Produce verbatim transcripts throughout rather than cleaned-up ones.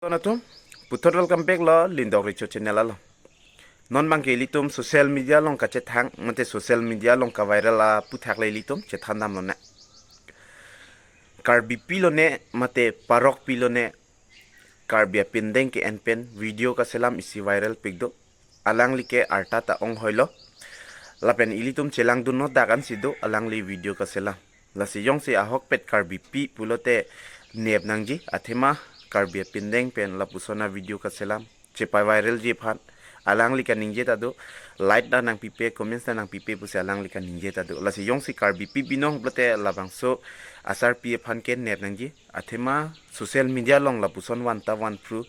Ton atum, puthot welcome back lo Lindok Recho channel along. Non bangke ilitum social media along kachethang, mate social media along ka-viral aputhak le ilitum chethan damlonang. Karbipi lone, mate parokpi lone, Karbi apindeng ke-en pen video kaselam isi viral pik do. Alangli ke arta ta onghoilo. Lapen ilitum chelangdun no dak ansi do alangli video kaselam. Lasi jongsi ahokpet Karbipi pulote nep nangji, athema Karbi apindeng pen lapuson a-video kaselam chepa-viralji aphan alangli kaningje ta do, like ta nangpipe, comments ta nangpipe pusi alangli kaningje ta do. Lasi jongsi Karbipi binong pulote labangso asarpi aphan ke nep nangji, athema social media along lapuson van ta vanphru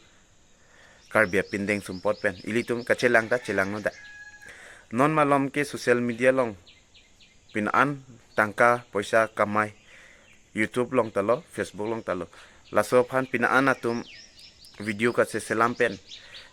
Karbi apindeng sumpot pen ilitum kachelang ta chelangno dak. Non malom ke social media along pine-an tangka poisa kamai, YouTube along ta lo, Facebook along ta lo. Laso aphan pine-an atum video kacheselam pen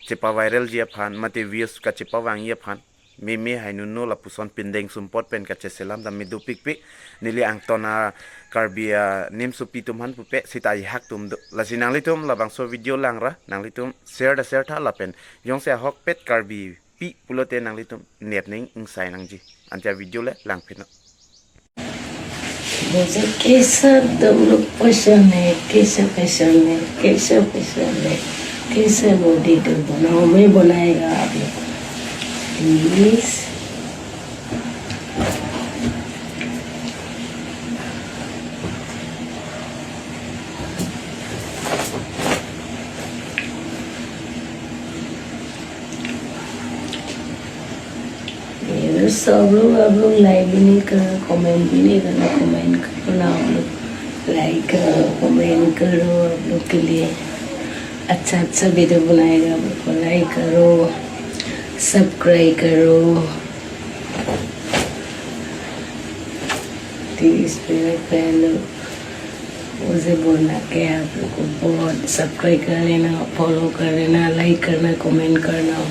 chepa-viralji aphan, mate views kachepavangji aphan, meme hai nuno lapuson pindeng sumpot pen kacheselam tame dopikpik. Neli angton a-Karbi a-nimsopi atum aphan pupe, seta ihak atum do. Lasi nanglitum labangso video langra, nanglitum share ta share tha lapen jongsi ahokpet Karbipi pulote nanglitum nep ning ingsai nangji. Ante a-video le langpinlo. मुझे कैसा तुम लोग पसंद है, कैसा पसंद है, कैसा पसंद है, कैसा बॉडी तो बनाओ, मैं बनाएगा आप लोग को। प्लीज। ये सब लोग, आप लोग लाइक भी नहीं कर रहे, कमेंट भी नहीं करना, कमेंट करो ना आप लोग, लाइक करो, कमेंट करो, आप लोग के लिए अच्छा अच्छा वीडियो बनाएगा, आप लोग को लाइक करो, सब्सक्राइब करो। प्लीज मेरे फ्रेंड, मुझे बोलना क्या है, आप लोग को बहुत सब्सक्राइब कर लेना, फॉलो कर लेना, लाइक करना, कमेंट करना।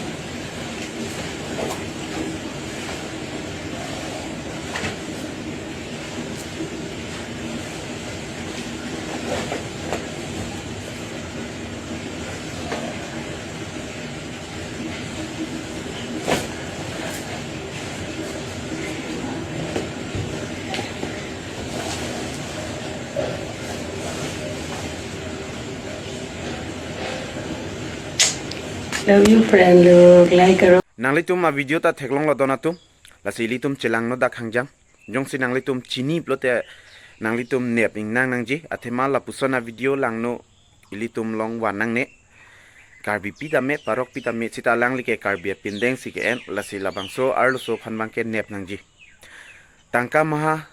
Love you friend, look like a nanglitum a-video ta theklonglo don atum. Lasi ilitum chelangno dak hangjang. Jongsi nanglitum chini pulote nanglitum nep ingnang nangji, athema lapuson a-video langno ilitum along van nangne. Karbipi tame, parokpi tame, seta alangli ke Karbi apindeng si ke-en, lasi labangso arloso aphan bangke nep nangji. Tangka maha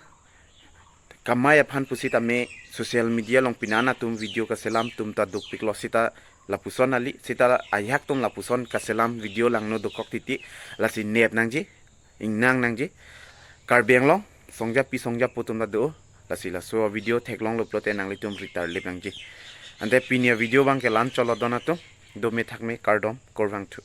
kamai aphan pusitame social media along pine-an atum video kaselam atum ta dopiklo, seta lapuson kali, seta ajahak atum lapuson kaselam video langno dokok titi, lasi nep nangji, ingnang nangji. Karbi Anglong songjapi songjapo atum ta do, lasi laso video theklonglo pulote nanglitum ritar lip nangji. Ante pini a-video bangke la-anchotlo don atum, dome thakme kardom kurvangthu.